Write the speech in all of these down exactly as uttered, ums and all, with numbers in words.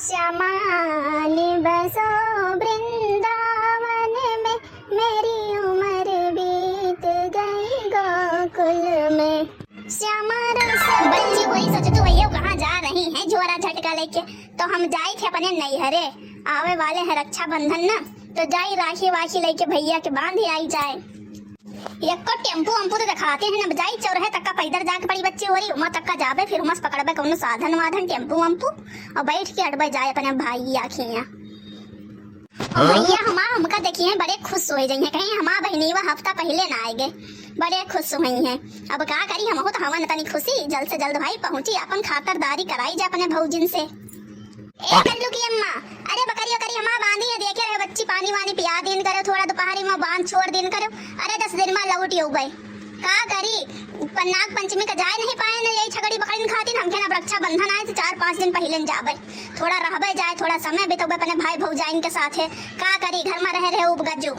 श्यामा आन बसो वृंदावन में, मेरी उम्र बीत गई गोकुल में। श्यामा रस बच्ची वही सोचतू भैया कहाँ जा रही हैं झोरा झटका लेके, तो हम जाई थे अपने नैहरे, आवे वाले हैं रक्षाबंधन ना, तो जाई राखी वाखी लेके भैया के बांध आई जाए। यक्को टेम्पू वम्पू तो देखाते हैं, अब जाई चौराहे तक का पैदल जाके पड़ी बच्ची होरी, उमा तक का जाबे, फिर उमा से पकड़बे कौनो साधन वाधन टेम्पू वम्पू और बैठ के अटबे जाए अपने भाई आखियाँ। और भैया हमार हमका देखी हैं, बड़े खुश हो जाई हैं, कहीं हमार बहिनीवा हफ्ता पहले ना आए गए, बड़े खुश हुई हैं। अब का करी, हमहू तो हवन तनी खुशी, जल्द से जल्द भाई पहुँची, अपन खातरदारी कराई जा अपने भौजिन से। ए कल्लू की अम्मा, अरे बकरी वकरी हमार बांधी है, देखे रहे बच्ची पानी वानी पिया दिन करे, थोड़ा दोपहरी में बांध छोड़ दिन करे, अरे दस दिन में लौट अउबे। का करी, प-, नाग पंचमी का जाए नहीं पाए न, यही छगड़ी बकरिन खातिर हमके ना रक्षाबंधन आए तो चार पाँच दिन पहले न जाबे, थोड़ा रहबे जाए, थोड़ा समय बितौबे अपने भाई भौजाइन के साथे। का करी, घर में रहे रहे उपगजू।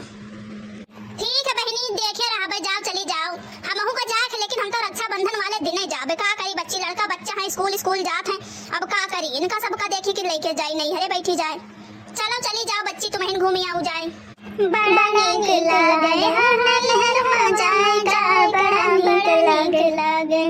ठीक है बहिनी, देखे रहबे, जाओ चली जाओ, हमहू का जाए के, लेकिन हम तो रक्षाबंधन वाले दिने जाबे। का करी बच्ची, लड़का बच्चा है, स्कूल स्कूल जात है, अब का करी, इनका सबका देखी कि लेके जाई नैहरे बैठी जाए। चलो चली जाओ बच्ची, तुम्हें घूमी आऊ जाए। बड़ा नीक लागे, हाँ, नैहर में जाए का, बड़ा नीक लागे।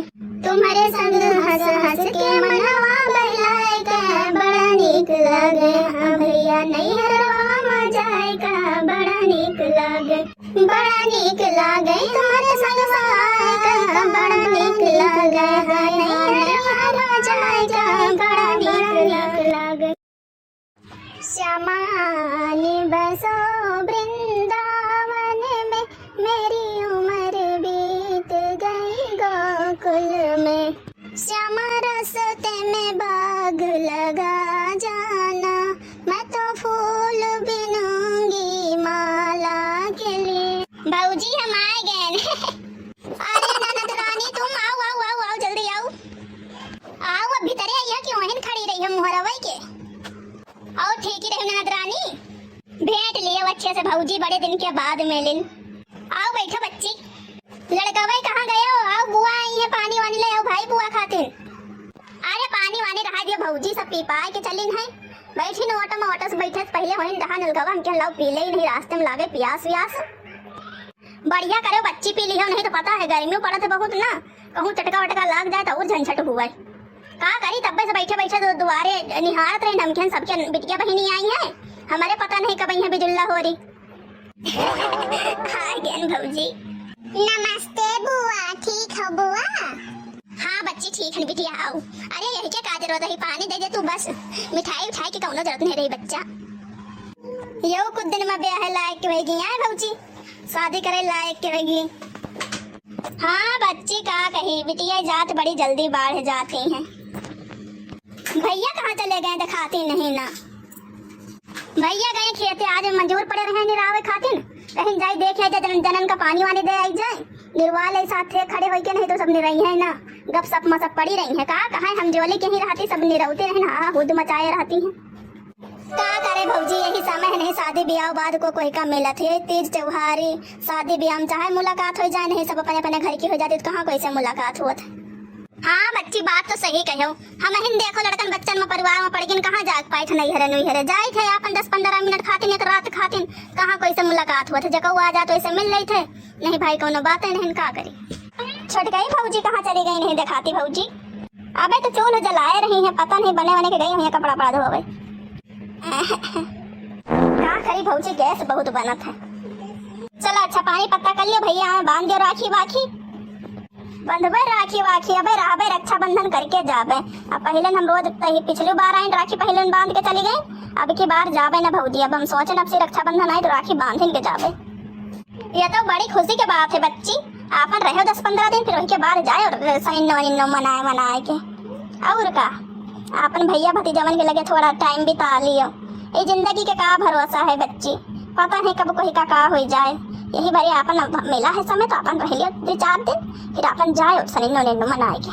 तुम्हरे संग हँस हँस के मनवा बहलाए का, बड़ा नीक लागे। हाँ भैया, नैहरवा में जाए का, बड़ा नीक लागे, बड़ा नीक लागे। तुम्हरे संग आए का, बड़ा नीक लागे। हाँ, नैहरवा में जाए का, बड़ा नीक लागे। श्यामा आन बसो वृंदावन में, मेरी उम्र बीत गई गोकुल में। श्यामा रस्ते में बाग लगा जाना, मैं तो फूल बिनूंगी माला के लिए। भौजी हम आए गए। अरे ननद रानी तुम आओ, आओ, आओ, आओ, जल्दी आओ। आओ, अब भीतरे आइया, क्यों एहन खड़ी रही है मुहरवई के? आओ, ठीक ही रही ननद रानी, भेंट लिए अच्छे से भौजी, बड़े दिन के बाद मिलिन। आओ बैठो बच्ची। लड़कवई कहाँ गयो? आओ बुआ आई है, पानी वानी ले आओ भाई बुआ खातिर। अरे पानी वानी रहा दियो भौजी, सब पी पाए के चलिन है। बैठी न ऑटो में, ऑटो से बैठे से पहले वहीं रहा नलकवा, हमके लाओ पी ले, नहीं रास्ते में लागे प्यास व्यास। बढ़िया करे बच्ची पी लिहो, नहीं तो पता है गर्मी पड़त है बहुत ना, कहूँ चटका वटका लाग जाए तो और झंझट हुए। का करी, तब्बे से बैठे बैठे दु-, दुआरे निहारत रही, नमकीन सबके बिटिया बहिनी आई है, हमारे पता नहीं कब आई है बिजुल्ला होरी। आ गयन भौजी। नमस्ते बुआ, ठीक हो बुआ? हाँ बच्ची ठीक है बिटिया, आओ। अरे यही के का जरूरत है, पानी दे दे तू बस, मिठाई उठाई की कौनो जरूरत नहीं रही बच्चा। यो कुछ दिन में ब्याह लायक के होगी, आए भौजी, शादी करे लायक के होगी। हाँ बच्ची का कही, बिटिया जात बड़ी जल्दी बाढ़ जाती हैं। भैया कहाँ चले गए, दिखाती नहीं ना। भैया गए खेते, आज मजूर पड़े रहे निरावे खातिन, कहीं जाई देख आई जा, जन, जनन का पानी वानी दे आई जाए, निरवा ले साथे खड़े होई के, नहीं तो सब निरई है ना, गप सप मसप पड़ी रही है। का कहा हम जोली के ही रहती, सब निरौती रही ना, हुद मचाए रहती हैं। का करे भौजी, यही समय है, नहीं शादी ब्याह बाद को कोई का मिलत है, तीज त्योहारी शादी ब्याह में चाहे मुलाकात हो जाए, नहीं सब अपने अपने घर की हो जाती, तो कहाँ कोई से मुलाकात होत है। हाँ बच्ची, बात तो सही कहो। हमहिन देखो लड़कन बच्चन में परिवार में पड़ गिन, कहाँ जाए पाए थे नैहरे नुइहरे, जाए थे अपन दस पन्द्रह मिनट खातिन, एक रात खातिन, कहाँ कोई से मुलाकात होत है, जकऊ आ जात वैसे मिल लेते, नहीं भाई कौनो बात है, नहीं का करी। छोटकई भौजी कहाँ चली गई, नहीं दिखाती भौजी। अबे तो चूल्ह जलाए रही है, पता नहीं बने बने के गई हुई है कपड़ा पड़ा धोवे। का करी भौजी, गैस बहुत बनत है। चलो अच्छा पानी पत्ता कर लियो भैया, बांध दियो राखी वाखी। बंधबे राखी वाखी, अबे रहबे रक्षाबंधन करके जाबे। अब पहले हम रोज तही पिछली बार आइन राखी पहले बांध के चली गई, अब की बार जाबे ना भौजी। अब हम सोचन अब से रक्षाबंधन आए तो राखी बांधन के जाबे। ये तो बड़ी खुशी के बात है बच्ची, आपन रहो दस पन्द्रह दिन, फिर वही के बाद जाए और सनिन्नो वनिन्नो मनाए मनाए के। और का, आपन भैया भतीजवन के लगे थोड़ा टाइम बिता लियो। ये जिंदगी के का भरोसा है बच्ची, पता नहीं कब कोई का का हो जाए। यही बारी आपन अब मिला है समय तो आपन रह लियो दो चार दिन, फिर आपन जाए और सनिन्नो वनिन्नो मनाए के।